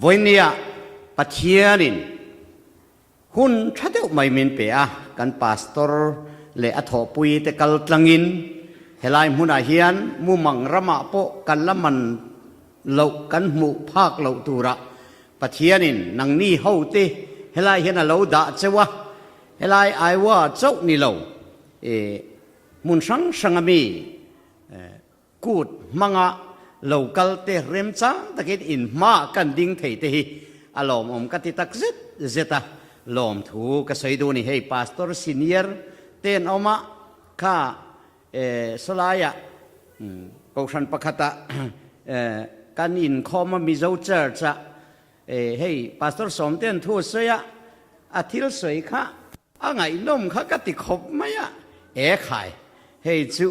Vawinia Pathianin hun tha deuh mai min pe a, kan pastor leh a thawhpui te kal tlangin helai hmunah hian mumang ramah pawh kan la man loh kan hmuh phak loh turah Pathianin nangni ho te helai hian a lo dah cheu a, helai Iowa chauh ni lo i hmun hrang hranga mi Kut hmanga lo kal te remchang takin in hma kan ding thei te hi a lawmawm ka ti tak zet zet a, lawmthu ka sawi duh a ni. Hei Pastor Senior te an awm a, kha sawlaiah Kohhran pakhatah kan inkhawm a Mizo Church ah hei Pastor Sawmtean thu a sawi a, a thil sawi kha A ngaihnawm kha ka ti khawp mai a, e khai, hei chu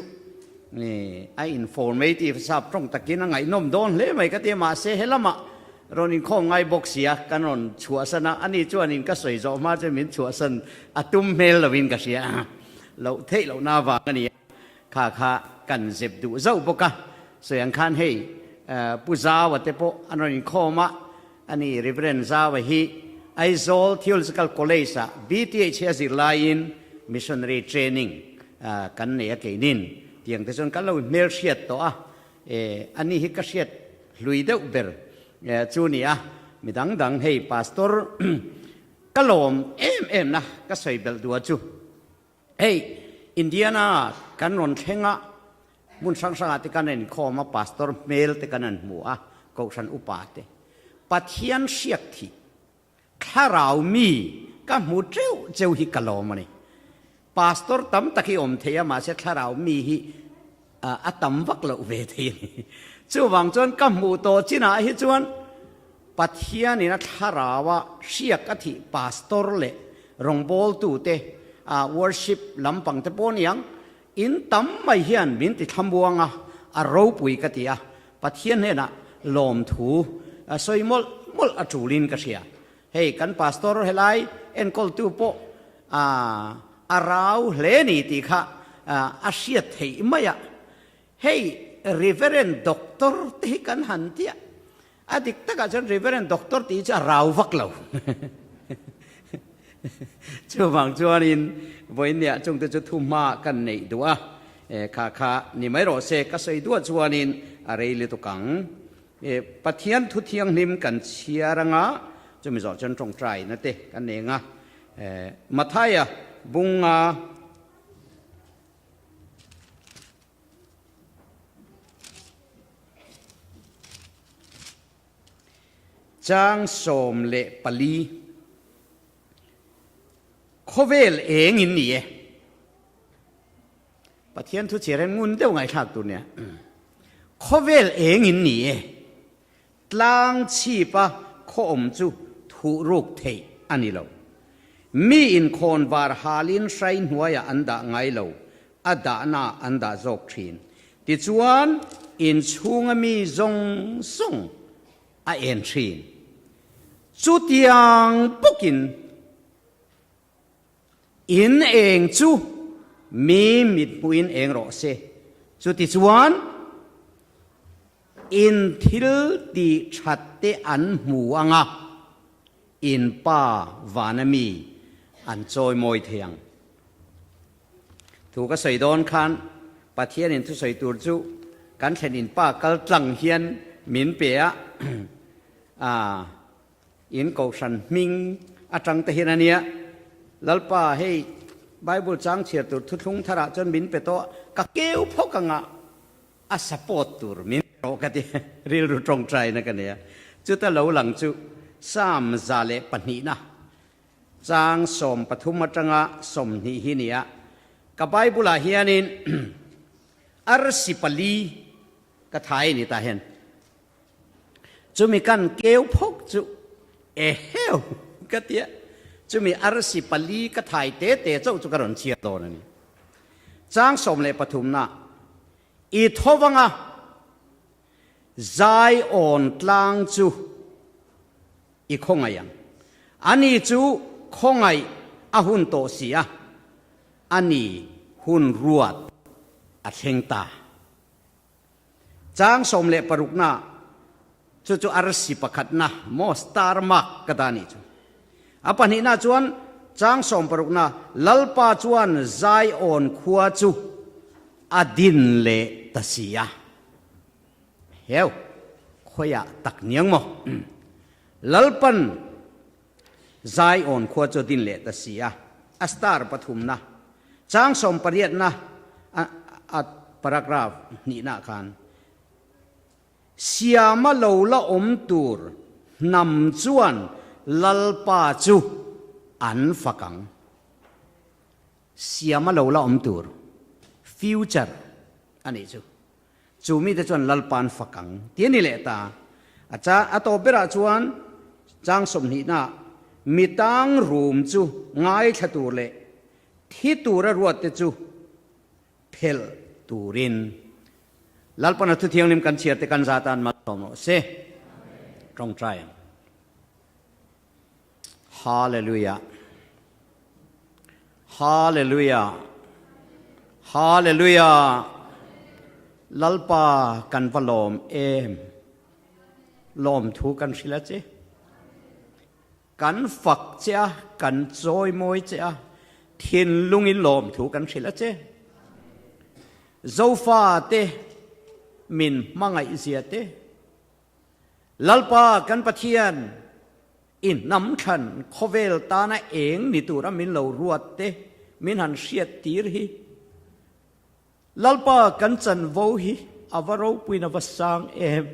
a informative sap tawng takin a ngaihnawm dawn hle mai ka ti a, mahse he lamah rawn inkhawm ngai bawk si a, kan rawn chhuahsan a, ani chuanin ka sawi zawh hma chuan min chhuahsan a tum hmel lovin ka hria a, loh theih lohna avang a ni a, kha kha kan zep duh zauh bawk a, sawi ang khan hei Pu Zaua te pawh an rawn inkhawm a, Ani Rev. Zaua hi Aizawl Theological College-ah BTH hi a zir laiin Missionary Training kan nei a keinin tiang te chuan kan lo hmelhriat tawh a, ani hi ka hriat hlui deuh ber chu ni a, mi dang dang hei Pastor ka lawm em em na ka sawi belh duh a chu. Hei Indiana kan rawn thleng a, hmun hrang hrangah te kan inkhawm a, pastor hmel te kan han hmu a, kohhran upa te. Pathian hriak thih, thlarau mi ka hmu teuh cheu hi ka lawm a ni. Pastor tam tak hi awm thei a, mahse thlarau mi hi a tam vak loh ve thei a ni. Chuvang chuan ka hmuh tawh chinah hi chuan Pathianin a thlaraua hriak a thih pastor leh rawngbawltute worship lampang te pawh niang in tam mai hian min ti thlamuang a, a ropui ka ti a, Pathian hnenah lawmthu sawi mawlh mawlh a tulin ka hria. Hei kan pastor helai enkawltu pawh a rau hle ni tih kha a hriat theih mai a. Hei Reverend Doctor te hi kan han tia, a dik takah chuan Reverend Doctor tih hi chu a rau vak lo. Chuvang chuanin vawiinniah chungte chu thuhma kan neih duh a, kha kha ni mai rawh se ka sawi duah chuanin a rei lutuk ang. Pathian thu thianghlim kan chhiar anga chumi zawh chuan tawngtaina te kan nei anga Mathaia bunga Chang 14 Khawvel eng in ni e. Pathian thu chhiar hian ngun deuh ngaihthlak tur nia. Khawvel eng in ni e. Tlang chhipa khaw awm chu thuh ruk theih a ni lo. Mi inkhawn var halin hrai hnuaiah an dah ngai lo, a dahna an dah zawk thin. Tichuan, inchhunga mi zawng zawng a en thin. Chutiang bawkin. In eng chu mi mithmuhin eng rawh se. Chutichuan, in thil tih that te an hmu ang a, in Pa vana mi an chawimawi thei ang. Thu ka sawi dawn khan Pathianin thusawi tur chu kan thlen in Pa kal tlang hian min pe a, a. In kohhran hming atang te hian a nia, Lalpa hei Bible chang chhiar tur thuthlung tharah chuan min pe tawh a, ka keu phawk anga a support tur min pe rawh ka ti, rilru tawngtaina ka nei a. Chuta lo lang chu Psalm 102 na chang 13 atanga 20 hi nia, ka Bible ah hianin arsi pali ka thai a ni tah hian. Chumi kan keu phawk chu eheu ka tia, chumi arsi pali ka thai te te chauh chu ka rawn chhiar dawn a ni. Chang 13 na i thovanga zai awn tlang chu i khawngaih ang. Ani chu khawngaih a hun tawh si a, ani hun ruat a thleng ta. Chang 16 na. Chu chu arsi pakhatna maw star mark ka dah a nih chu. A pahnihna chuan chang sawmparukna Lalpa chuan Zion khua chu a din leh ta si a. Heu, khawiah tak niang maw? Lalpan Zion khua chu a din leh ta si a. A star pathumna chang sawmpariatna a paragraph hnihna khan Siama lo la awm tur hnam chuan Lalpa chu an fak ang. Siama lo la awm tur, future, a nih chu. Chu mite chuan Lalpa an fak ang tih a ni leh ta. A cha a tawp berah chuan chang sawmhnihnaah mi tang rum chu ngaithla tur leh thi tura ruatte chu phelh turin Lalpana thu thianghlim kan chhiar te kan za tan malsawm rawh se. Tawngtai ang. Hallelujah. Hallelujah. Hallelujah. Lalpa kan va lawm em. Lawm thu kan hrila che. Kan fak che a, kan chawimawi che a, thinlungin lawmthu kan hrilh a che. Zofate min hmangaihzia te, Lalpa kan Pathian i hnam thlan khawvel tana eng ni tura min lo ruat te min han hriat tir hi, Lalpa kan chanvo hi a va ropuiin a va sang em.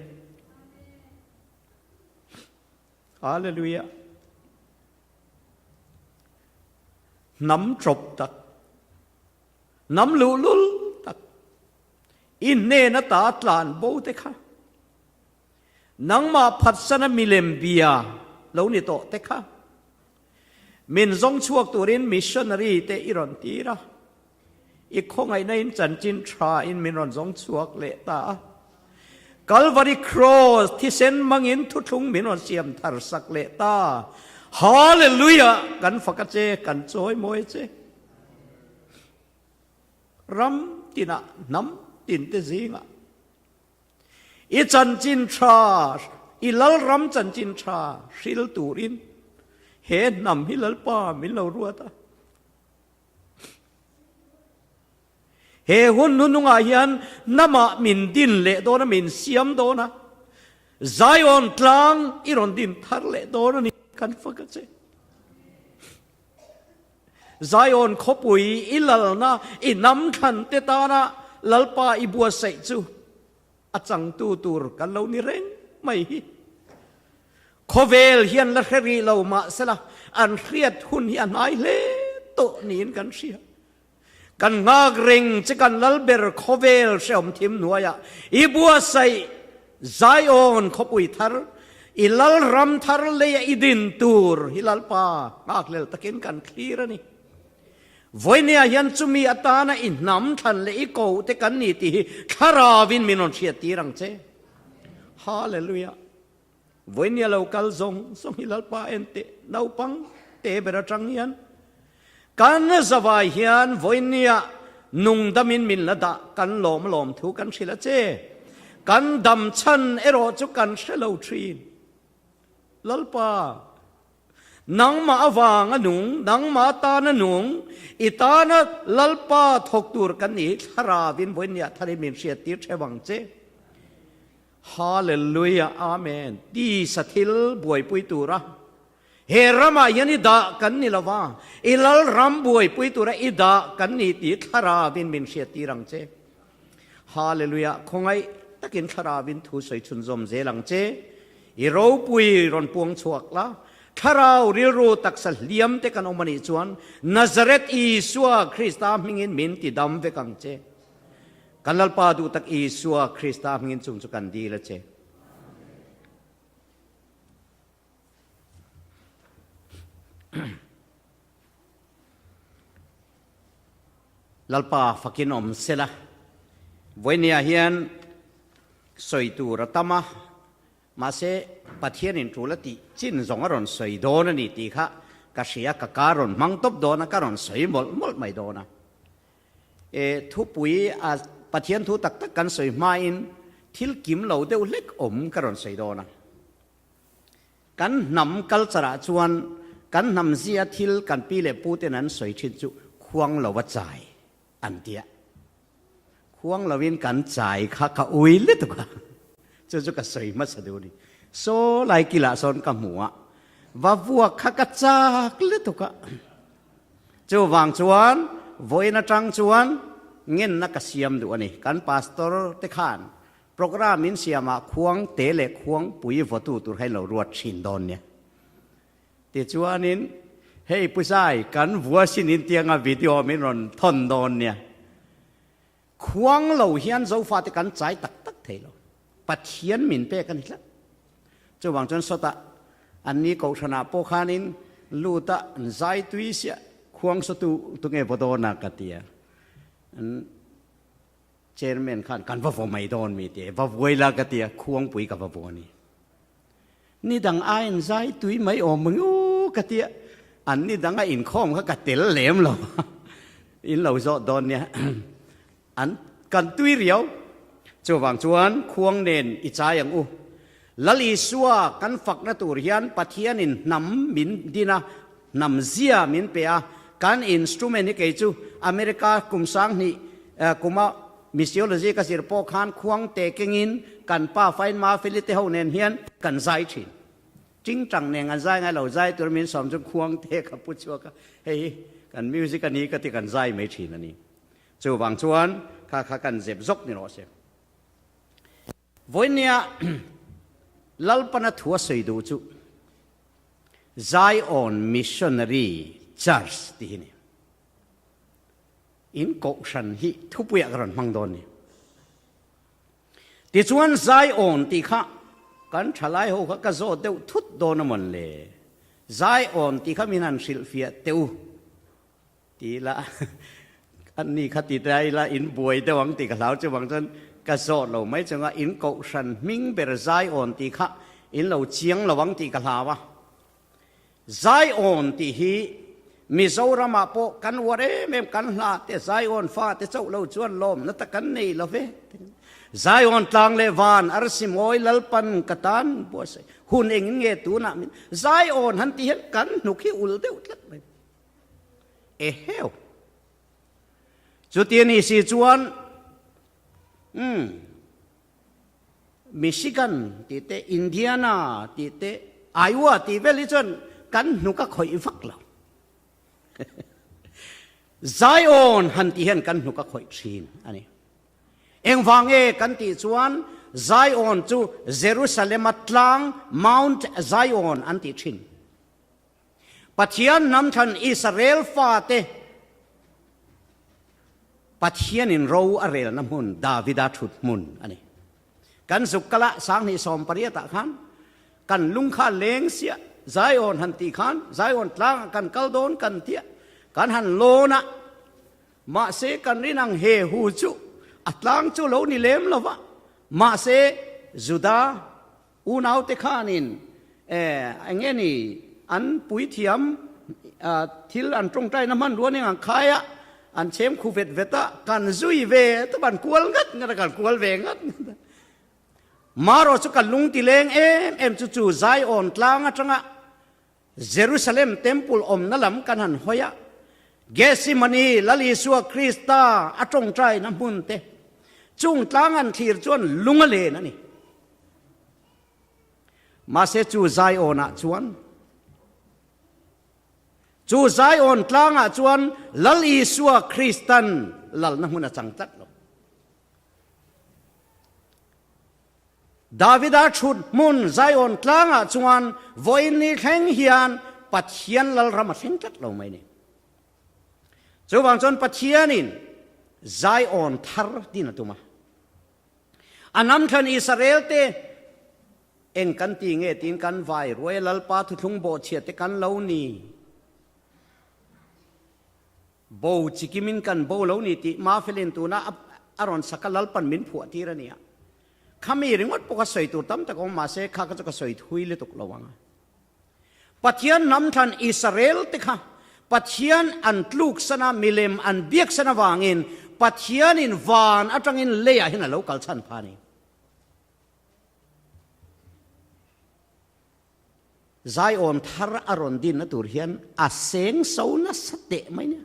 Hallelujah. Hnam ṭawp tak, hnam luhlul tak, i hnen ata tlan bo te kha, nangmah phatsana milem bia lo ni tawh te kha, min zawng chhuak turin missionary te i rawn tir a, I khawngaihna in chanchin tha in min rawn zawng chhuak leh ta a. Kalvari Cross thisen hmangin thuthlung min rawn siam thar sak leh ta. Hallelujah! Kan fak a che, kan chawi mawi a che. Ram tinah, hnam tin te zingah i chanchin tha, i Lalram chanchin tha hril turin he hnam hi Lalpa min lo ruat a. He hun hnunungah hian hnamah min din leh dawn a, min siam dawn a, Zion tlang i rawn din thar leh dawn a ni, kan fak a che. Zion khawpui i lalna, i hnam thlan te tana Lalpa i buatsaih chu a changtu tur kan lo ni reng mai hi. Khawvel hian la hre rih lo mahsela an hriat hun hi a hnai hle tawh niin kan hria. Kan nghak reng che kan lal ber khawvel hrehawm thim hnuaiah i buatsaih Zion khawpui thar, i lal ram thar leia i din tur hi Lalpa nghakhlel takin kan thlir a ni. Vawinia hian chumi atana i hnam thlan leh i koh te kan ni tih hi thlaravin min rawn hriat tir ang che. Hallelujah! Vawinia lo kal zawng zawng hi Lalpa en teh naupang te ber atang hian kan zavai hian vawinia nungdamin min la dah kan lawm lawm thu kan hrilh a che. Kan dam chhan erawh chu kan hre lo thin. Lalpa, nangmah avang a nung, nangmah atana nung, i tana Lalpa thawk tur kan ni thlarauin vawinia tharin min hriattir theuh ang che. Hallelujah Amen Tisa thil buaipui tura he ramah hian i dah kan ni lova, i lal ram buaipui tura i dah kan ni tih thlarauin min hriattir ang che. Hallelujah Khawngaih takin thlarauin thu sawi chhunzawm zel ang che. I ropui rawn puang chhuak la, thlarau rilru taksa hliam te kan awm anih chuan Nazareth Isua Krista hmingin min ti dam vek ang che. Kan Lalpa duh tak Isua Krista hmingin chung chu kan dil a che. Lalpa fakin awm sela. Vawinia hian sawi tur a tam a, mahse Pathianin tul a tih chin zawng a rawn sawi dawn a ni tih kha ka hria, ka ka rawn hmang tawp dawn a, ka rawn sawi mawlh mawlh mai dawn a. E thupui a Pathian thu tak tak kan sawi hmain thil kim lo deuh hlek awm ka rawn sawi dawn a. Kan hnam culture ah chuan kan hnam zia thil kan pi leh pu ten an sawi thin chu khuang lo a chai an tia. Khuang lo in kan chai kha ka ui lutuk a, chu chu ka sawi hmasa duh a ni. Saw lai kilah sawn ka hmu a, va vuak kha ka chak lutuk a. Chuvang chuan vawiin atang chuan ngenna ka siam duh a ni. Kan pastor te khan Programme in siamah khuang te leh khuang pui vawtu tur kha in lo ruat thin dawn nia. Tichuanin hei Pu Zai kan vua sin in tianga video min rawn thawn dawn nia. Khuang lo hian Zofate kan chai tak tak thei lo. Pathian min pek a ni tlat. Chuvang chuan sawtah anni kohhranah pawh khanin luta an zai tui siah khuang sawtu tunge vaw dawn a ka ti a. Chairman khan kan va vaw mai dawn mi ti va vuai la ka ti a, khuangpui ka va vaw a ni. Ni dang aiin zai tui mai awm ang u ka ti a, an ni dang a inkhawm kha ka tel lem lo a, in lo zawh dawn nia an kan tui riau. Chuvang chuan khuang nen i chai ang u. Lal Isua kan fakna tur hian Pathianin hnam min din a, hnam zia min pe a, kan instrument hi kei chu America kum 2000 kuma missiology ka zir pawh khan khuang te kengin kan pa fain Mafeli te ho nen hian kan zai thin. Tingtang nen kan zai ngai lo, zai tur min sawm chu khuang te ka pu chhuak a, hei hi kan music a ni ka ti kan zai mai thin a ni. Chuvang chuan kha kha kan zep zawk ni rawh se. Vawinia Lalpana thu a sawi duh chu Zion Missionary Church tih hi ni. In kohhran hi thupuiah ka rawn hmang dawn ni. Tichuan Zion tih kha kan thalai ho kha ka zawt deuh thut dawn a mawn le. Zion tih kha min han hrilhfiah teh u. Ti ila, an ni kha ti ta ila in buai deuh ang tih ka hlau chuvang chuan ka zawh lo mai chunga in kohhran hming ber Zion tih kha in lo chiang lo ang tih ka hlau a. Zion tih hi Mizoramah pawh kan uar em em kan hla te Zion fa te chauh lo chuan lawmna ta kan nei lo ve. Zion tlang leh van arsi mawi Lalpan ka tan buatsaih hun engin nge tunah min Zion han tih hian kan hnuk hi ul deuh tlat mai. Eheu! Chuti a nih si chuan, umm, Michigan tih te, Indiana tih te, Iowa tih vel hi chuan kan hnuk a khawih vak lo. Zion han tih hian kan hnuk a khawih thin a ni. Engvang nge kan tih chuan Zion chu Jerusalem-a tlang Mount Zion an tih thin. Pathian hnam thlan Israel fate Pathianin ro a relna hmun Davida thut hmun a ni. Kan zuk kala 2018 ah khan kan lung kha leng siah Zion han tih khan Zion tlangah kan kal dawn kan tiah kan han lawn a, mahse kan rin ang he hu chu a tlang chu lo ni lem lova, mahse Juda Unaute khanin eng nge ni an puithiam thil an tawngtaina hmanrua ning ang khai a, an chhem khu vet vet a, kan zui ve ta ban kual ngat ngat a, kan kual ve ngat ngat a. Marawh chu kan lung ti leng em em chu chu Zion tlang atanga Jerusalem Temple awmna lam kan han hawi a, Gethsemane Lal Isua Krista a tawngtaina hmun te chung tlang an thlir chuan lung a len a ni. Mahse chu Zion-ah chuan chu Zion tlangah chuan Lal Isua Kristan lalna hmun a chang tlat lo. Davida thut hmun Zion tlangah chuan vawiin ni thleng hian Pathian lalram a thleng tlat lo mai ni. Chuvang chuan Pathianin Zion thar tin a tum a. A hnam thlan Israel te eng kan ti nge tiin kan vai ruai a Lalpa thuthlung bawhchhiat te kan lo ni. Bo chikimin kan bo lo ni tih Mafelin tuna a rawn sak a Lalpan min phuah tir a nia. Khami ringawt pawh kha sawi tur tam tak awm mahse kha kha chu ka sawi thui lutuk lo ang a. Pathian hnam thlan Israel te kha Pathian an tluk sana milem an biak san avangin Pathianin van atangin leiah hian a lo kal chhan pha a ni. Zion thar a rawn dinna tur hian a seng so nasa teh mai nia.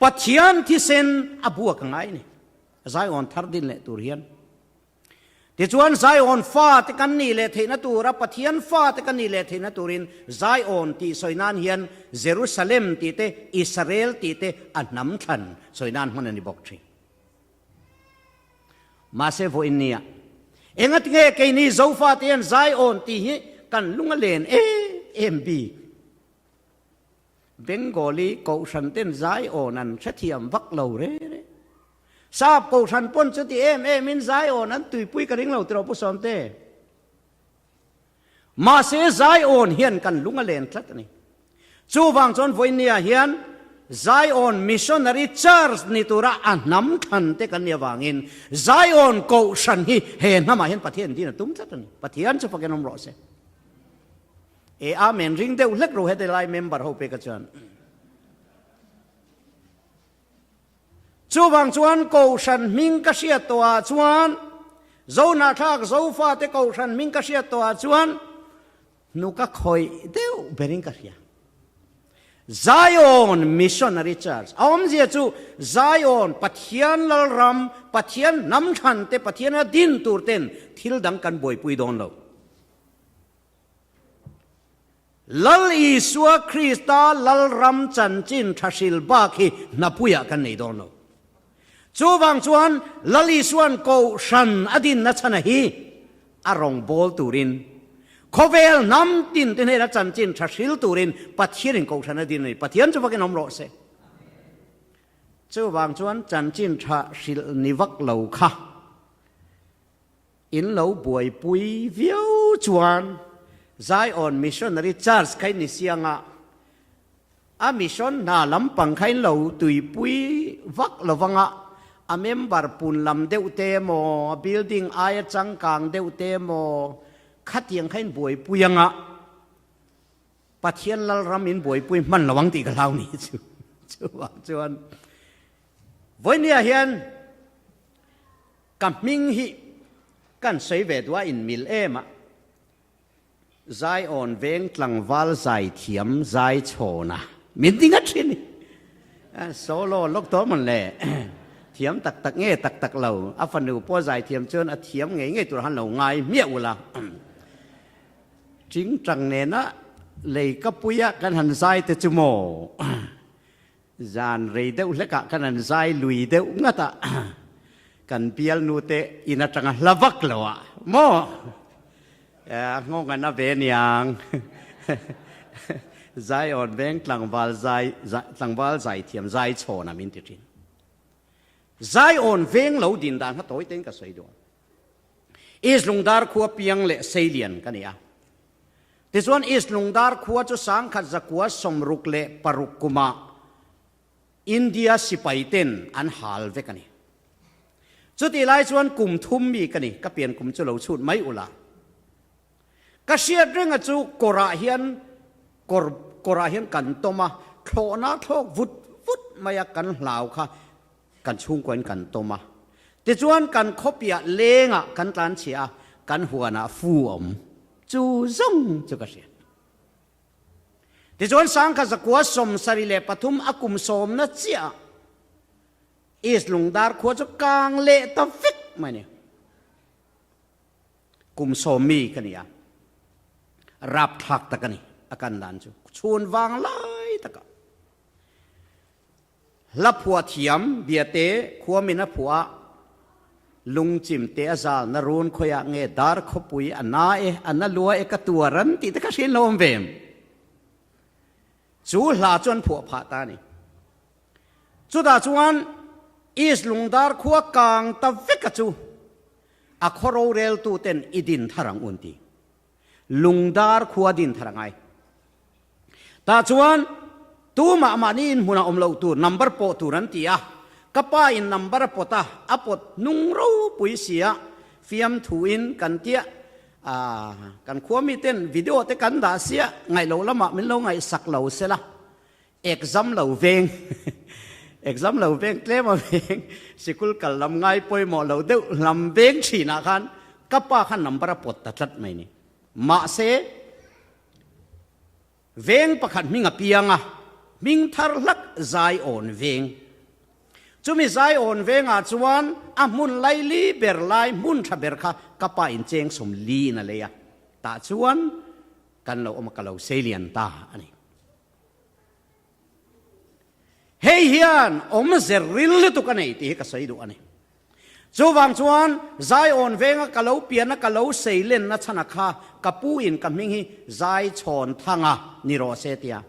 Pathian thisen a buak a ngai a ni. Zion thar din leh tur hian. Tichuan Zion fate kan nih leh theihna tura Pathian fate kan nih leh theihna turin Zion tih sawi nan hian Jerusalem tih te, Israel tih te a hnam thlan sawi nan hman a ni bawk thin. Mahse vawiin nia engatinge keini Zofate hian Zion tih hi kan lung a len em em bik? Bengali kohhran ten Zion an hrethiam vak lo re re. Sap kohhran pawn chuti em em in Zion an tuipui ka ring lo tiraw Pu Sawmte. Mahse Zion hian kan lung a len tlat a ni. Chuvang chuan vawinia hian Zion Missionary Church ni tura a hnam thlan te kan nih avangin Zion kohhran hi he hnamah hian Pathian din a tum tlat a ni. Pathian chu fakin awm rawh se. E Amen ring deuh hlek ro heti lai member ho peka chuan. Chuvang chuan Kohhran hming ka hriat tawhah chuan Zohnahthlak Zofate Kohhran hming ka hriat tawhah chuan hnuk a khawih deuh berin ka hria. Zion Missionary Church a awmzia chu Zion Pathian Lalram, Pathian hnam thlan te, Pathian a din tur ten thil dang kan buaipui dawn lo. Lal Isua Krista Lalram chanchin tha hril bak hi hnapuiah kan nei dawn lo. Chuvang chuan Lal Isua'n Kohhran a dinna chhana hi a rawngbâwl turin, khawvel hnam tinte hnena chanchin tha hril turin Pathianin Kohhran a din a ni. Pathian chu vakin awm rawh se. Chuvang chuan chanchin tha hrilh ni vak lo kha. In lo buaipui viau chuan Zion Missionary Church kha in ni siang a, a mission hna lampang kha in lo tuipui vak lo vang a, a member pun lam deuh te emaw, a building aia changkang deuh te emaw khatiang kha in buaipui ang a, Pathian Lalram in buaipui hman lo ang tih ka hlau ni chu. Chuvang chuan vawinia hian Ka hming hi kan sawi ve duh a inmil em a, Zion veng tlangval zaithiam zai chhawna min ti ngat thin hi. Solo lawk tawh mawn le, thiam tak tak nge tak tak lo, a fanu pawh zaithiam chuan a thiam ngei ngei tur han lo ngai hmiah ula. Tingtang nena lei ka puia kan han zai te chu maw. Zan rei deuh hlekah khan an zai lui deuh ngat a, kan bialnu te in atanga hla vak lo a maw? A nghawng an a ve niang. Zion veng tlangval zai tlangval zai thiam zai chhawn a min ti thin. Zion veng lo din dan kha tawi tein ka sawi duh a. East Lungdar khua piang leh Seilian ka ni a. Tichuan East Lungdar khua chu 1966 kumah India sipai ten an hal vek a ni. Chutih lai chuan kum thum mi ka ni, ka pian kum chu lo chhut mai ula. Ka hriat renga chu kawrah hian kawr kawrah hian kan tawm a, thlawhna thlawk vut vut maia kan hlau kha Kan chhungkuain kan tawm a, tichuan kan khawpiah lengah kan tlanchhiah a, kan huanah fu a awm. Chu zawng chu ka hria. Tichuan 1973 a kum sawmna chiah ah East Lungdar khua chu kang leh ta vek mai a ni. Kum sawm mi ka ni a, rapthlak tak a ni a kan dan chu. Chhun vang lai takah. Hla phuah thiam Biate khuamin a phuah a, lungchim te a zal na run khawiah nge dar khawpui a na e, a na lua e ka tuar an tih te kha hriat lo awm ve em? Chu hla chu an phuah phah ta a ni. Chutah chuan East Lungdar khua kang ta veka chu a khaw roreltu ten i din thar ang u an ti. Lungdar khua din thar a ngai. Tah chuan tumah mahni inhmunah awm loh tur number pawh tur an ti a, ka pa in number a pawt a, a pawt hnung ropui sia, fiamthuin kan tia, aah kan khua miten video te kan dah sia, ngaih loh lamah min lo ngaihsak lo sela, Exam lo veng Exam lo veng tlem a veng sikul kal lam ngai pawimawh lo deuh lam veng thinah khan ka pa khan number a pawt ta tlat mai ni. Mahse. Veng pakhat hming a piang a, hming thar hlak Zion Veng. Chumi Zion Vengah chuan a hmun laili ber lai hmun tha ber kha ka pa in cheng 40 in a lei a, tah chuan kan lo awm a, ka lo seilian ta a ni. Hei hian awmze ril lutuk a nei tih hi ka sawi duh a ni. Chuvang chuan Zion venga ka lo pianna ka lo seilenna chhana kha ka pu in ka hming hi Zaichhawn Thanga ni rawh se tia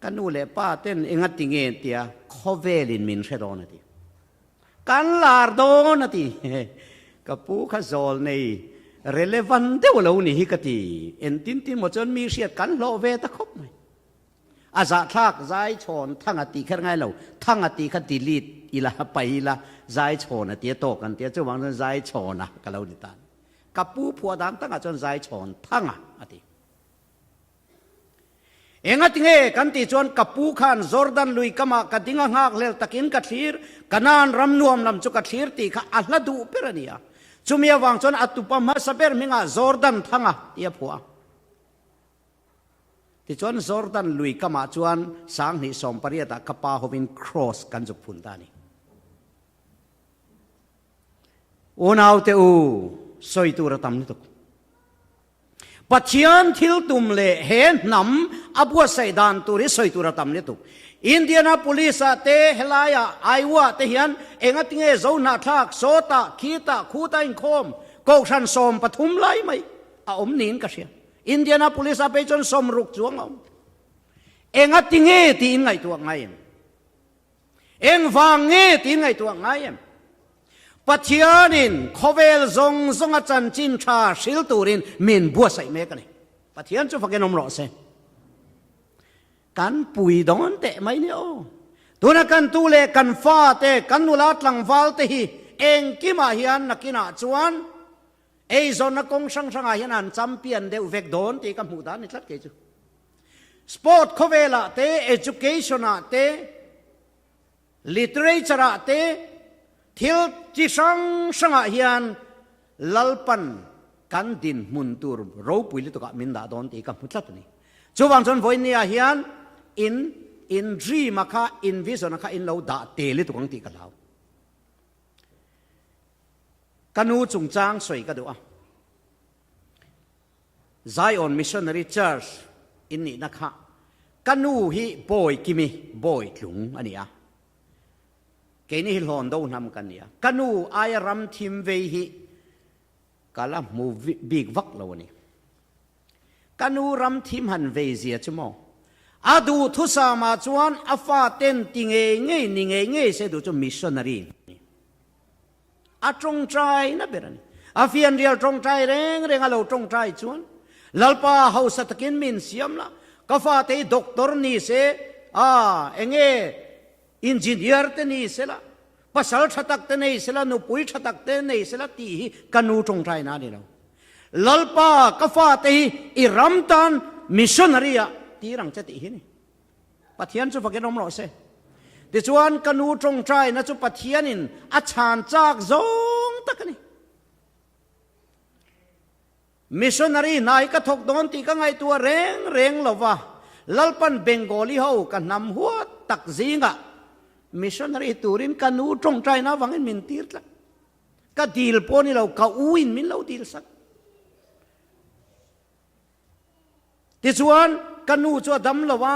ka nu leh pa ten enga ti nge tia khawvelin min hre dawn a ti. Kan lar dawn a ti. Ka pu kha zawl nei relevant deuh lo ni hi ka ti. Entin tin maw chuan mi hriat kan hlawh ve ta khawp mai. A zahthlak Zaichhawn Thanga tih kher ngai lo, Thanga tih kha delete ila pai ila Zaichhawn a tia tawk an tia chuvang chuan Zaichhawna ka lo ni ta. Ka pu phuah dan takah chuan Zaichhawn Thanga a ti. Engatinge kan tih chuan ka pu khan Jordan lui kamah ka ding a nghakhlel takin ka thlir, Kanaan ram nuam lam chu ka thlir tih kha a hla duh ber a ni a. Chumi avang chuan a tupa hmasa ber hmingah Jordan Thanga tih a phuah a. Tichuan Jordan lui kamah chuan 2018 ah ka pa hovin Cross kan zuk phun ta a ni. Unaute u, sawi tur a tam lutuk. Pathian thil tum leh he hnam a buatsaih dan tur hi sawi tur a tam lutuk. Indianapolis ah te, helai ah, Iowa ah te hian engatinge zo hnahthlak, sawtah, khitah, khutah inkhawm, kohhran 13 lai mai a awm niin ka hria. Indianapolis ah phei chuan 60 chuang a awm. Engatinge tiin ngaihtuah ngai em? Engvang nge tiin ngaihtuah ngai em? Pathianin khawvel zawng zawnga chanchin tha hril turin min buatsaih mek a ni. Pathian chu fakin awm rawh se. Kan pui dawn teh mai nia aw. Tuna kan tu leh kan fa te, kan nula tlangval te hi engkimah hian nakinah chuan eizawnna kawng hrang hrangah hian an champion deuh vek dawn tih ka hmuh dan ni tlat kei chu. Sport khawvelah te, education ah te, literature ah te, thil chi hrang hrangah hian Lalpan kan dinhmun tur ropui lutukah min dah dawn tih ka hmu tlat a ni. Chuvang chuan vawinia hian in in dream a kha, in vision a kha in lo dah te lutuk ang tih ka hlau. Ka nu chungchang sawi ka duh a. Zion Missionary Church in nihna kha ka nu hi Bawi Kimi, Bawi Tlung a ni a. Keini hi Hlawn Do hnam kan ni a. Ka nu aia ram thim vei hi ka la hmu bik vak lo a ni. Ka nu ram thim han vei zia chu maw? A duh thusamah chuan a faten ti ngei ngei ni ngei ngei se duh chu missionary a ni. A tawngtai na ber a ni. A fianrial tawngtai reng reng a lo tawngtai chuan Lalpa hausa takin min siam la, ka fate hi doctor ni se, a enge engineer te ni se la, pasal tha tak te nei se la, nupui tha tak te nei se la tih hi ka nu tawngtai na a ni lo. Lalpa ka fate hi i ram tan missionary ah tir ang che tih hi a ni. Pathian chu fakin awm rawh se. Tichuan ka nu tawngtaina chu Pathianin a chhan chak zawng tak a ni. Missionary hna hi ka thawk dawn tih ka ngaihtuah reng reng lo va, Lalpan Bengali ho ka hnam huat tak zingah missionary turin ka nu tawngtaina avangin min tir tlat. Ka dil pawh ni lo, ka u in min lo dil sak. Tichuan, ka nu chu a dam lo a,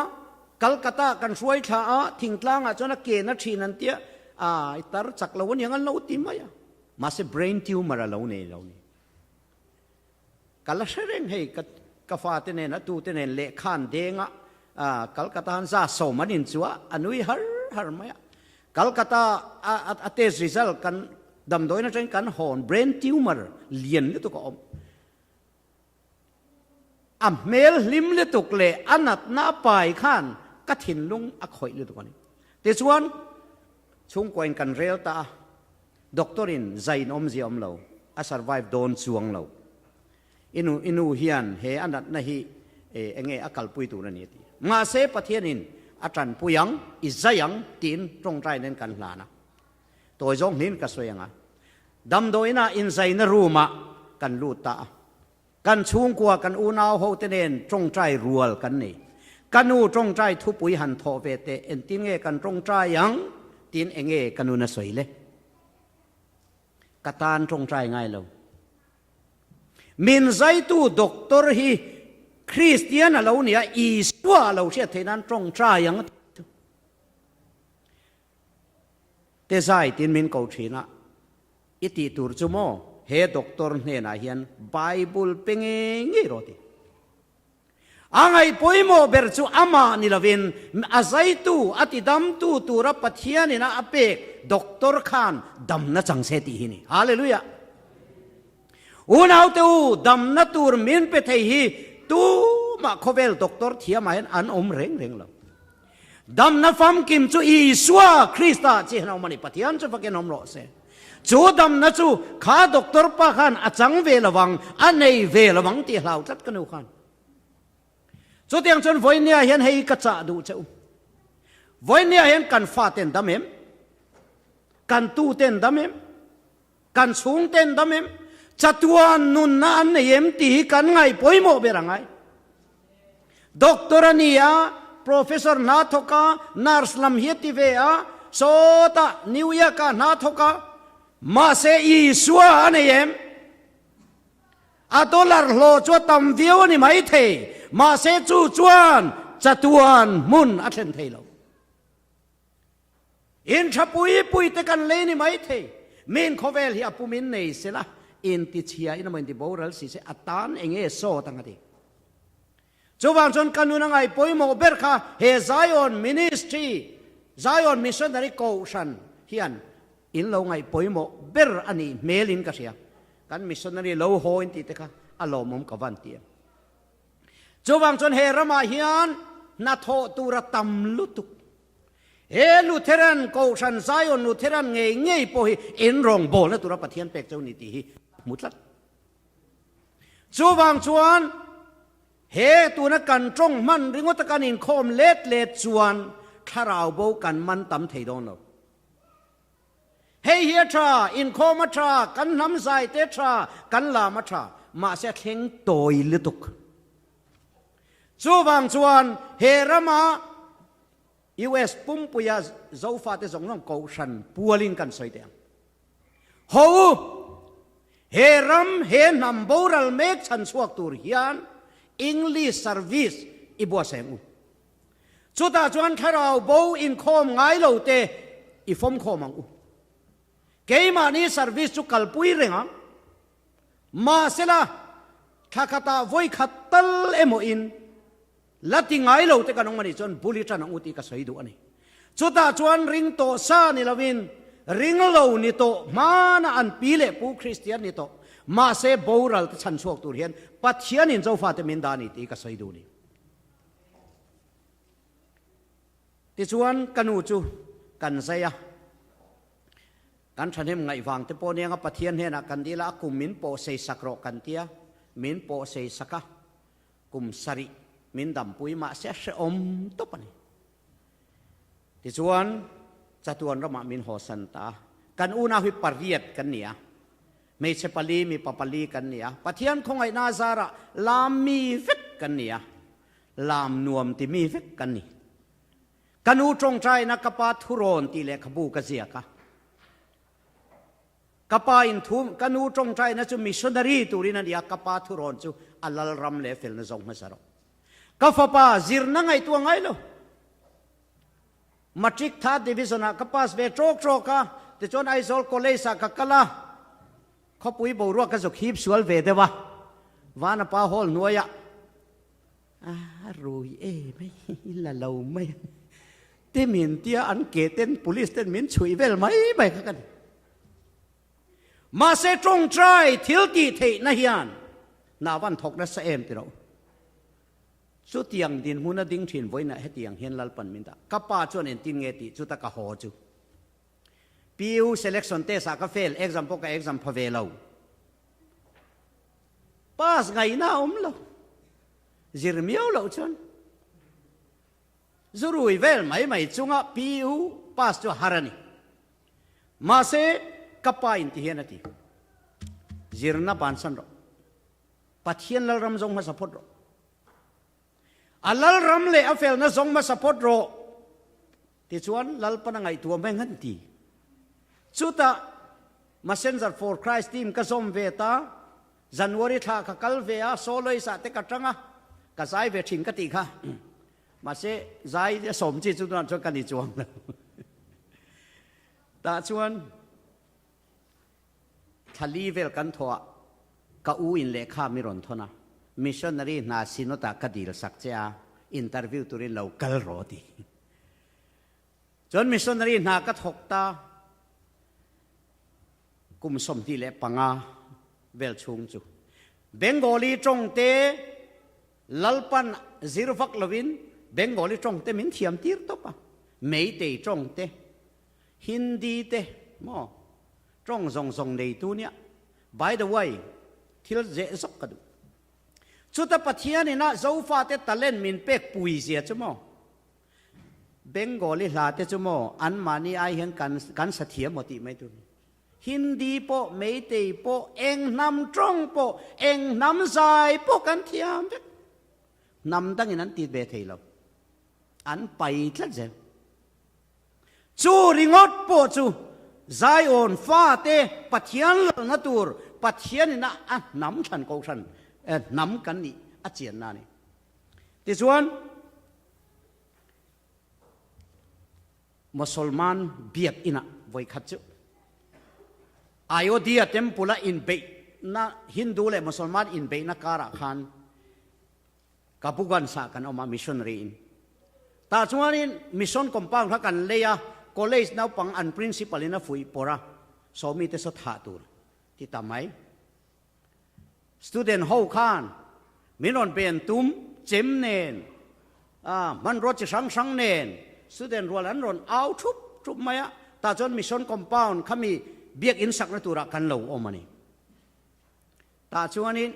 Calcutta kan hruai thla a, thingtlangah chuan a ke na thin an tia, a i tar chak lo aniang an lo ti mai a. Mahse brain tumor a lo nei lo ni. Ka la hre reng hei, ka ka fate nen a tute nen lehkha an deng a, Calcutta an za sawm an inchu a, a nui har har mai a. Calcutta a a test result kan damdawiin atangin kan hawn brain tumor lian lutuk a awm. A hmel hlim lutuk leh a natna a pai khan ka thinlung a khawih lutuk a ni. Tichuan, chhungkuain kan rel ta a, doctor in zain awmzia awm lo, a survive dawn chuang lo. I nu, i nu hian he a natna hi enge a kalpui tur a ni a ti. Mahse, Pathianin a tanpui ang, i zai ang tiin tawngtai nen kan hlan a. Tawi zawng hnin ka sawi ang a. Damdawiinah inzaina room ah kan lut ta a. Kan chhungkua kan unau ho te nen tawngtai rual kan nei. Ka nu tawngtai thupui han thawh ve teh entin nge kan tawngtai ang tiin enge ka nun a sawi le? Ka tan tawngtai ngai lo. Min zaitu doctor hi Kristian a lo nia Isua a lo hriat theih nan tawngtai ang a ti chu. Te zai tiin min ko thin a. I tih tur chu maw he doctor hnenah hian Bible pe ngei ngei rawh ti. A ngaih pawimawh ber chu amah ni lovin a zaitu, a tidamtu tura Pathianin a a pek doctor khan damna chang se tih hi ni. Hallelujah! Unaute u, damna tur min pe thei hi tumah khawvel doctor thiamah hian an awm reng reng lo. Damna famkim chu Isua Krista chi hian a awm a ni. Pathian chu fakin awm rawh se. Chu damna chu kha doctor pa khan a chang ve lo vang, a nei ve lo vang tih hlau tlat ka nu khan. Chutiang chuan vawinia hian hei ka chah duh che u. Vawinia hian kan faten dam em? Kan tuten dam em? Kan chhungten dam em? Chatuan nunna an nei em tih hi kan ngaih pawimawh ber a ngai. Doctor a ni a, professor hna thawk a, nurse lam hi a ti ve a, sawtah New York ah hna thawk a, mahse Isua a nei em? A dollar hlawh chu a tam viau a ni maithei, mahse chu chuan chatuan hmun a thlen thei lo. In tha pui pui te kan lei ni mai thei. Min khawvel hi a pum in nei sela, in ti chhia in emaw in ti boral si se a tan eng nge sawt ang a ti. Chuvang chuan ka nun a ngaih pawimawh ber kha he Zion Ministry, Zion Missionary Kohhran hian in lo ngaih pawimawh ber a nih hmel in ka hria. Kan missionary lo haw in tih te kha a lawmawm ka van ti em. Chuvang chuan he ramah hian hnathawh tur a tam lutuk. He Lutheran Kohhran Zion Lutheran ngei ngei pawh hi in rawngbawlna tura Pathian pek cheu ni tih hi hmu tlat. Chuvang chuan he tuna kan tawng hman ringawta kan inkhawm let let chuan thlarau bo kan man tam thei dawn lo. Hei hi a tha, inkhawm a tha, kan hnam zai te tha, kan lam a tha, mahse a thleng tawi lutuk. Chuvang chuan he rama US pumpuia Zofate zawng zawng kohhran pualin kan sawi teh ang. Ho u, he ram, he hnam boral mek chhan chhuak tur hian English service i buatsaih ang u. Chutah chuan thlarau bo inkhawm ngai lo te i fawmkhawm ang u. Keimahni service chu kalpui reng ang. Mahsela, thla khatah vawi khat tal emaw in la ti ngai lo te kan awm a nih chuan bul i tan ang u tih ka sawi duh a ni. Chutah chuan ring tawh sa ni lovin ring lo ni tawh hmana an pi leh pu Kristian ni tawh mahse boral te chhan chhuak tur hian Pathianin Zofate min dah a ni tih ka sawi duh a ni. Tichuan ka nu chu kan zai a. Kan thahnem ngaih vang te pawh nia nga Pathian hnenah kan dil a, a kum min pawh sei sak rawh kan tia, min pawh sei sak a, kum sarih min dampui mahse a hrehawm tawp a ni. Tichuan chatuan ramah min hawsan ta a, kan unau hi pariat kan ni a, hmeichhe pali mipa pali kan ni a, Pathian khawngaihna zarah lam mi vek kan ni a, lam nuam ti mi vek kan ni. Ka nu tawngtaina ka pa thurawn tih lehkhabu ka ziak a. Ka pa in thu, ka nu tawngtaina chu missionary turin a ni a, ka pa thurawn chu a lalram leh felna zawng hmasa rawh. Ka fapa zirna ngaihtuah ngai lo. Matric third division ah ka pass ve trawk trawk a, tichuan Aizawl College ah ka kal a, khawpui boruak ka zuk hip sual ve deuh a, Vanapa Hall hnuaiah A rui e mai la lo mai a te min tia an ke ten police ten min chhuih vel mai mai kha ka ni. Mahse tawngtai thil tih theihna hian hna van thawk nasa em ti rawh. Chutiang dinhmun a ding thin vawiinah hetiang hian Lalpan min dah. Ka pa chuan engtin nge tih chuta ka haw chu. PU selection test ah ka fail, exam pawh ka exam pha ve lo. Pass ngaihna a awm lo. Zir miau loh chuan zu rui vel mai mai chunga PU pass chu a har a ni. Mahse, ka pa in ti hian a ti. Zirna bansan rawh. Pathian Lalram zawng hmasa phawt rawh. A Lalram leh a felna zawng hmasa phawt rawh. Tichuan Lalpan a ngaihtuah mai ngan ti. Chutah Messenger for Christ team ka zawm ve ta, January thla ka kal ve a, soloist ah te ka tang a, ka zai ve thin ka tih kha. Mahse zai a sawm chi chu tunah chuan ka ni chuang lo. Tah chuan Thlali vel kan thawh ah ka u in lehkha mi rawn thawn a, missionary hna synod ah ka dil sak che a, interview turin lo kal rawh ti. Chuan missionary hna ka thawk ta kum 25 vel chhung chu Bengali tawng te Lalpan zir vak lovin Bengali tawng te min thiam tir tawp a, Meitei tawng te Hindi te maw tawng zawng zawng neitu nia. By the way, thil zeh zawk ka duh. Chuta Pathian ina Zofate talent min pek pui zia chu maw Bengali hla te chu maw anmahni ai hian kan kan sa thiam maw tih mai tur ni. Hindi pawh, Meitei pawh, eng hnam tawng pawh, eng hnam zai pawh kan thiam vek. Hnam dangin an tit ve thei lo. An pai tlat zel. Chu ringawt pawh chu Zion fate Pathian lalna tur Pathianin a a hnam thlan kohhran hnam kan nih a chianna a ni. Tichuan, Mosolman biak inah vawikhat chu Ayodhya Temple-a inbeihna Hindu leh Mosolman inbeihna karah khan Kabugansa kan awm a missionary in. Tah chuanin mission compound kha kan lei a, college naupang an principal in a fuih pawrh a, sawmi te saw thah tur ti ta mai. Student ho khan min rawn pen tum chem nen, hmanrua chi hrang hrang nen student rual an rawn au thup thup mai a, tah chuan mission compound khami biakinn sakna turah kan lo awm a ni. Tah chuanin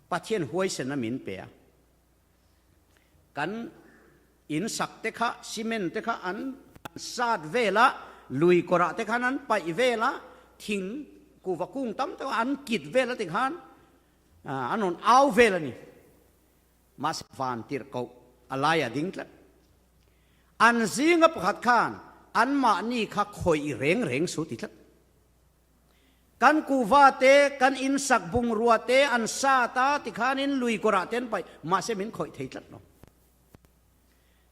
Pathian huaisen a min pe a. Kan in sak te kha, cement te kha an sat vel a, lui kawrah te khan an paih vel a, thing kuhva kung tam tak an kit vel a ti khan an rawn au vel a ni. Mahse van tirhkoh a lai a ding tlat. An zinga pakhat khan anmahni kha khawih reng reng su ti tlat. Kan kuhva te, kan in sak bungrua te an sat a, tikhanin lui kawrah te an paih, mahse min khawih thei tlat lo.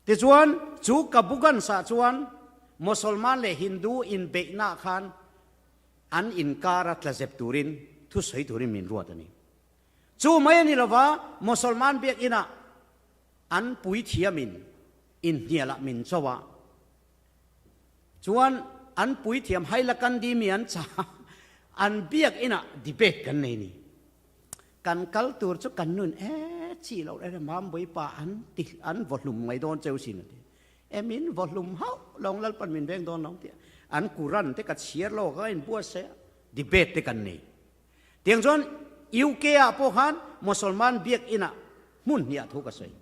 Tichuan, chu Kabugansa chuan Mosolman leh Hindu inbeihnaah khan an inkara tlazep turin thusawi turin min ruat a ni. Chu mai a ni lova, Mosolman biakinah an puithiamin inhnialah min cho a, Chuan an puithiam Hailakandi mi an chah a, an biakinn ah debate kan nei ni. Kan kal tur chu kan nun e chi loh reng reng Mambawi pa an ti an vaw hlum mai dawn cheu sin a ti. E min vaw hlum hauh lo Lalpan min veng dawn lo ti a. An Quran te ka chhiar lo ka inbuatsaih a, debate te kan nei. Tiang chuan UK ah pawh khan Mosolman biakinn ah hmun hnih ah thu ka sawi.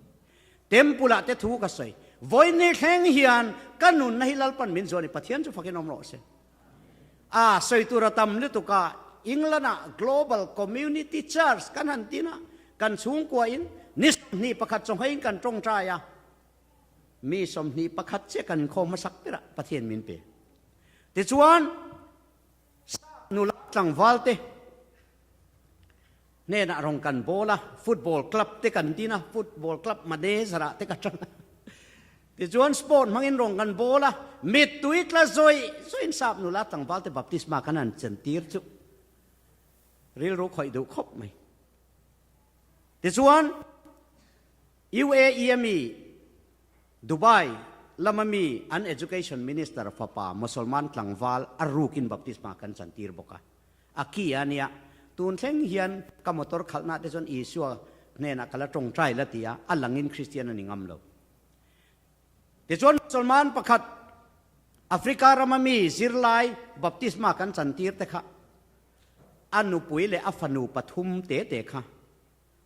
Temple ah te thu ka sawi. Vawiin thleng hian ka nunna hi Lalpan min zuan i Pathian chu fakin awm rawh se. A sawi tur a tam lutuk a, England ah Global Community Church kan han tin a, kan chhungkua in ni 21 chawhmei in kan tawngtai a, mi 21 chiah kan inkhawm hmasak ber ah Pathian min pe. Tichuan, Sap nula tlangval te hnenah rawn kan bawl a, football club te kan din a, football club manager ah te ka tang a. Tichuan sport hmangin rawn kan bawl a, mittui tla zawih zawihin sap nula tlangval te baptisma kan han chentir chu rilru khawih duh khawp mai. Tichuan UAE a mi Dubai lama mi an Education Minister fapa Mosolman tlangval a rukin baptisma kan chantir bawk a. A ki a nia, tun thleng hian ka motor khalhna te chuan Isua hnenah ka la tawngtai la ti a, a langin Kristian a ni ngam lo. Tichuan Mosolman pakhat Africa rama mi zirlai baptisma kan chantir te kha a nupui leh a fanu pathum te te kha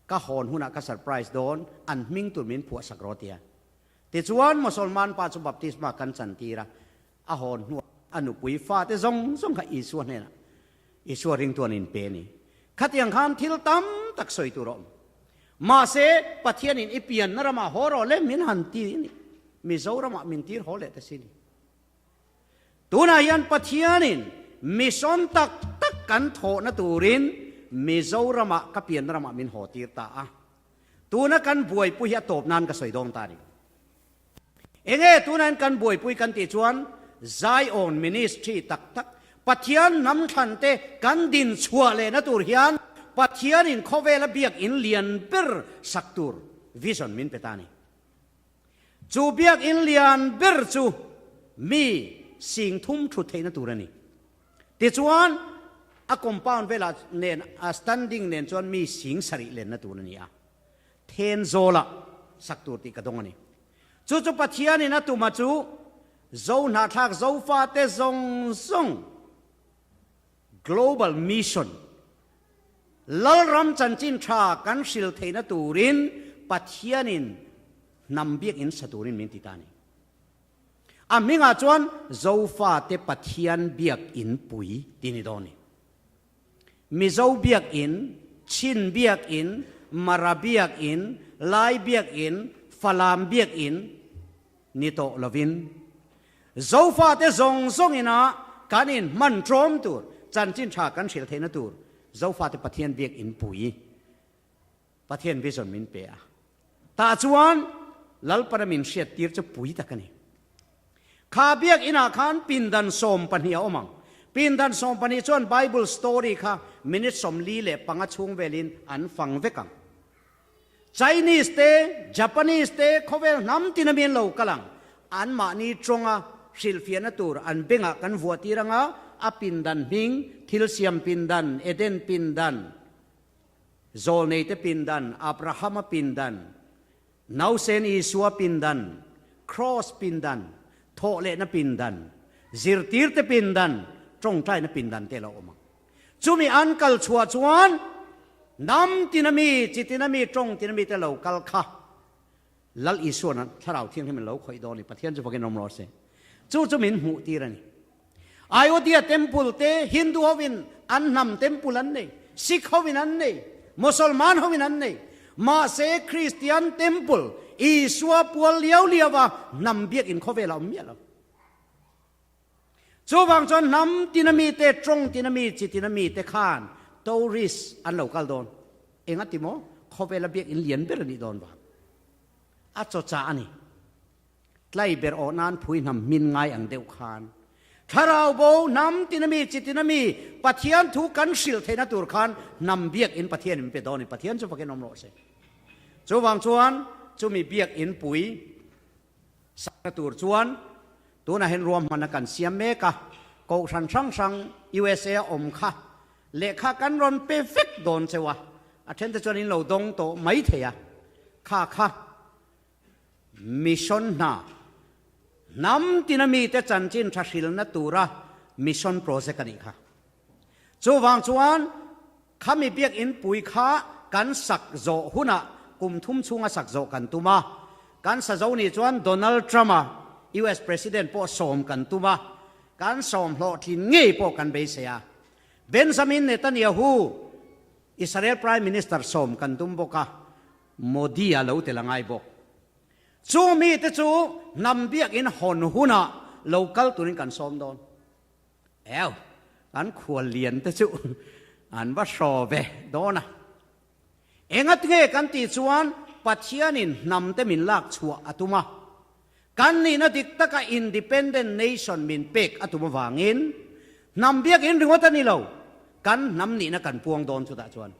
Ka hawn hunah ka surprise dawn, an hming tur min phuah sak rawh tia. Tichuan Mosolman pa chu baptisma kan chantir a, a hawn hnuah a nupui fate zawng zawng kha Isua hnenah Isua ringtu an inpe a ni. Khatiang khan thil tam. tak sawi tur a awm. Mahse, Pathianin i pianna ramah haw rawh le min han ti a ni. Mizoramah min tir haw leh ta si ni. Tunah hian Pathianin mission tak tak kan thawhna turin Mizoramah ka pianna ramah min haw tir ta a. Tuna kan buaipui hi a tawp nan ka sawi dawn ta a ni. Enge tunah hian kan buaipui kan tih chuan Zion Ministry tak tak Pathian hnam thlan te kan din chhuah lehna tur hian Pathianin khawvela biakinn lian ber sak tur vision min pe ta a ni. Chu biakinn lian ber chu mi 3000 thut theihna tur a ni. Tichuan, a compound velah nen, a standing nen chuan mi 7000 lenna tur a ni a. Thenzawla sak tur tih ka dawng a ni. Chu chu Pathianin a tuma chu Zo hnahthlak Zofate zawng zawng Global Mission, Lalram chanchin tha kan hril theihna turin Pathianin hnam biakinn sa turin min ti ta a ni. A hmingah chuan Zofate Pathian biakinn pui ti ni dawn a ni. Mizo biakinn, Chin biakinn, Mara biakinn, Lai biakinn, Falam biakinn ni tawh lovin Zofate zawng zawng ina kan in hman ṭawm tur, chanchin ṭha kan hrilh theihna tur Zofate Pathian biakinn pui Pathian vision min pe a. Tah chuan Lalpana min hriat tir chu pui tak a ni. Kha biakinah khan pindan 12 a awm ang. Pindan 12 chuan Bible story kha minute 45 chhung velin an fang vek ang. Chinese te, Japanese te, khawvel hnam tin ami an lo kal ang. Anmahni tawnga hrilhfiahna tur an bengah kan vuah tir anga a pindan hming, thilsiam pindan, Eden pindan, Zawlneite pindan, Abrahama pindan, Nausen Isua pindan, Kraws pindan, Thawhlehna pindan, Zirtirte pindan, Tawngtaina pindan te a lo awm ang. Chumi an kal chhuah chuan hnam tina mi, chi tina mi, tawng tina mi te lo kal kha Lal Isua'n Thlarau Thianghlim in lo khawih dawn a ni. Pathian chu fakin awm rawh se. Chu chu min hmuh tir a ni. Ayodhya temple te Hindu hovin an hnam temple an nei, Sikh hovin an nei, Mosolman hovin an nei. Mahse Kristian temple Isua pual liau liau a hnam biakinn khawvel a awm miah lo. Chuvang chuan hnam tina mite, tawng tina mi, chi tina mite khan tourist an lo kal dawn. Engati maw? Khawvela biakinn lian ber a nih dawn vang. A chawchah a ni. Tlai ber awh nan phui hnam hmin ngai ang deuh khan Thlarau bo hnam tina mi, chi tina mi Pathian thu kan hrilh theihna tur khan hnam biakinn Pathian in pe dawn i Pathian chu fakin awm rawh se. Chuvang chuan chumi biakinn pui sakna tur chuan tunah hian ruahmanna kan siam mek a, Kohhran hrang hrang USA a awm kha lehkha kan rawn pe vek dawn cheu a, a thente chuan in lo dawng tawh mai thei a, kha kha Mission hna, Hnam tina mite chanchin tha hrilna tura mission project a nih kha. Chuvang chuan khami biakinn pui kha kan sak zawh hunah kum thum chhunga sak zawh kan tum a. Kan sa zo nih chuan Donald Trump-a US President pawh sawm kan tum a, kan sawm hlawhtlin ngei pawh kan beisei a. Benjamin Netanyahu, Israel Prime Minister sawm kan tum bawk a. Modi a lo tel a ngai bawk. Chu mite chu hnam biakinn hawn hunah lo kal turin kan sawm dawn. Ew, kan khual lian te chu an va hraw ve dawn a. Engat nge kan tih chuan Pathianin hnam te min lak chhuah a tum a. Kan nihna dik taka independent nation min pek a tum avangin hnam biakinn ringawt a ni lo, kan hnam nihna kan puang dawn chutah chuan.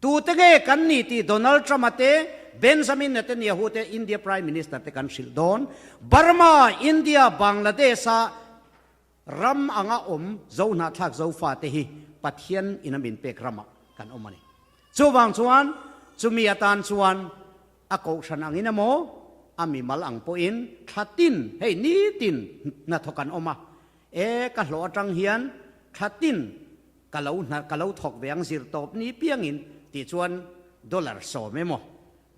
Tute nge kan ni tih Donald Trump-a te, Benjamin Netanyahu te, India Prime Minister te kan hrilh dawn. Burma, India, Bangladesh-a ram anga awm Zohnahthlak Zofa te hi Pathian ina min pek ramah kan awm a ni. Chuvang chuan chumi atan chuan a kohhran angin emaw, a mimal ang pawhin thla tin, hei nitin hnathawk an awm a, e ka hlawh atang hian thla tin Ka lo hna ka lo thawk ve ang zir tawp ni piangin tih chuan dollar 10 emaw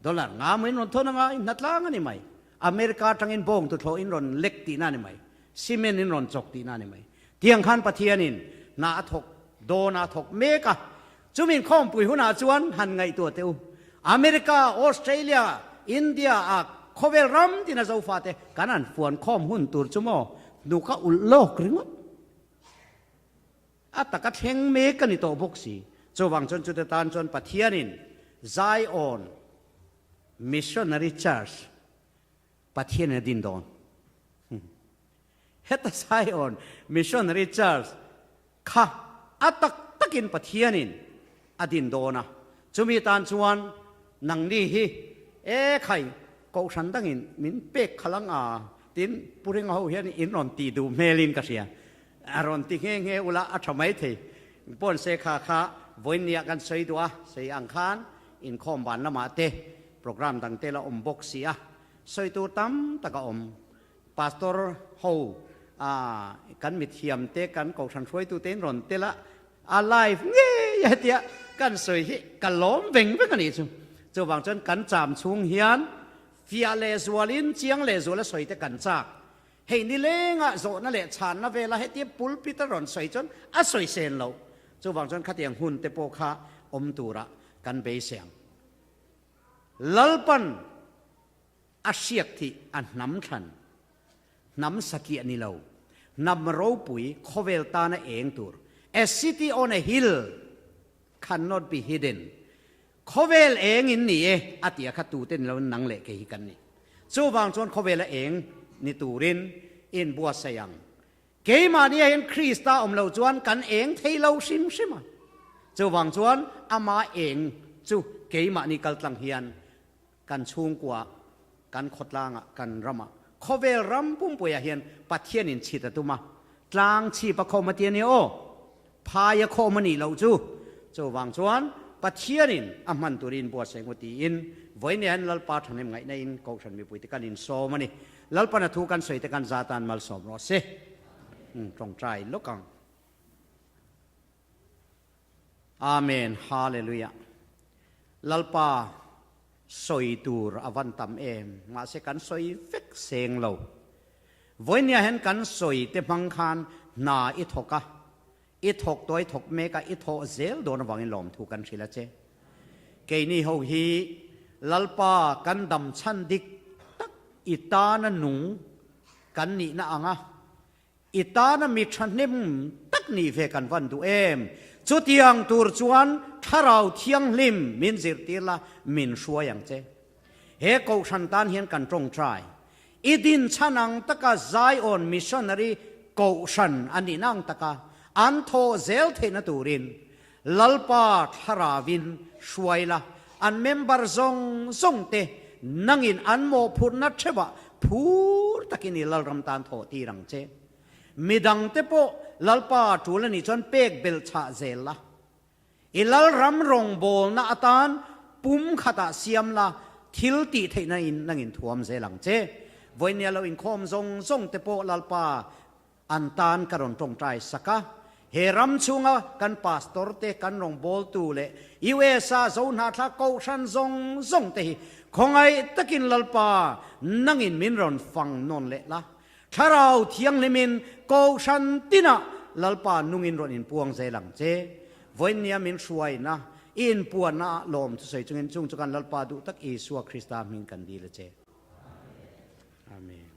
dollar nga maw in rawn thawn anga in hna tlang a ni mai. America atangin bawng tuthlawh in rawn lek tihna a ni mai. Cement in rawn chawk tihna a ni mai. Tiang khan Pathianin hna a thawk dawn a, a thawk mek a. Chumi inkhawmpui hunah chuan han ngaihtuah teh u. America, Australia, India ah khawvel ram tina Zofate kan han fuan khawm hun tur chu maw hnuk a ulh lawk ringawt. A taka thleng mek a ni tawh bawk si. Chuvang chuan chute tan chuan Pathianin Zion Missionary Church Pathianin a din dawn. Heta Zion Missionary Church kha a tak takin Pathianin a din dawn a. Chumi tan chuan nangni hi e khai kohhran dangin min pek khalh ang a, tin Pu Ringa ho hian in rawn tih duh hmelin ka hria. A rawn ti nghe nghe ula a tha mai thei. Pawn se kha kha vawiinniah kan sawi duh a, sawi ang khan inkhawm van lamah te program dang te la awm bawk si a, sawi tur tam tak a awm. Pastor ho ah kan mithiam te kan kohhran hruaitu te in rawn tel a, a live ngei a hetia kan sawi hi ka lawm veng veng a nih chu. Chuvang chuan kan cham chhung hian fiah leh zualin chiang leh zuala sawi te kan chak. Hei nilengah zawhna leh chhanna vela hetia pulpit a rawn sawi chuan a sawi sen lo. Chuvang chuan khatiang hun te pawh kha awm turah kan beisei ang. Lalpan a hriak thih a hnam thlan, hnam sakiah ni lo, hnam ropui khawvel tana eng tur, a city on a hill cannot be hidden, Khawvel eng in ni e a ti a kha tute ni loin nang leh kei hi kan ni. Chuvang chuan khawvela eng ni turin in buatsaih ang. Keimahni ah hian Krista awm lo chuan kan eng thei lo hrim hrim a. Chuvang chuan ama eng chu keimahni kaltlang hian kan chhungkua, kan khawtlangah, kan ramah, khawvel ram pumpuiah hian Pathianin chhit a tum a. Tlang chhip a khawm a ti a nia aw. Phai a khawm a nih loh chu. Chuvang chuan Pathianin a hman turin buatsaih ngawt tiin vawiin hian Lalpa thahnem ngaihna in Kohhran mipuite kan insawm a ni. Lalpan a thu kan sawi te kan za tan malsawm rawh se. Tawngtai lawk ang. Amen Hallelujah. Lalpa sawi tur a van tam em mahse kan sawi vek seng lo. Vawinia hian kan sawi te hmang khan hna i thawk a, i thawk tawh i thawk mek a, i thawh zel dawn avangin lawmthu kan hrilh a che. Keini ho hi Lalpa kan dam chhan dik tak i tana nung kan nihna ang a, i tana mi thahnem tak nih ve kan van duh em? Chutiang tur chuan Thlarau Thianghlim min zirtir la, min hruai ang che. He kohhran tan hian kan tawngtai. I din chhan ang taka Zion Missionary Kohhran a nihna ang taka an thawh zel theihna turin Lalpa Thlaravin hruai la, an member zawng zawng te nangin an mawhphurhna theuhah phur takin i Lalram tan thawh tir ang che. Midangte pawh Lalpa tul a nih chuan pek belh chhah zel la. I Lalram rawngbawlna atan pum khatah siam la, thil tih theihna in nangin thuam zel ang che. Vawinia lo inkhawm zawng zawng te pawh Lalpa an tan ka rawn tawngtai sak a. He ram chhunga kan pastor te, kan rawngbawltu leh US-a Zohnahthlak Kohhran zawng zawng te hi khawngaih takin Lalpa nangin min rawn fang nawn leh la. Thlarau Thianghlimin Kohhran tinah Lalpa nungin rawn inpuang zel ang che. Vawiinnia min hruaina, i inpuanna ah lawm thusawi chungin chung chu kan Lalpa duh tak Isua Krista hming kan dil a che. Amen.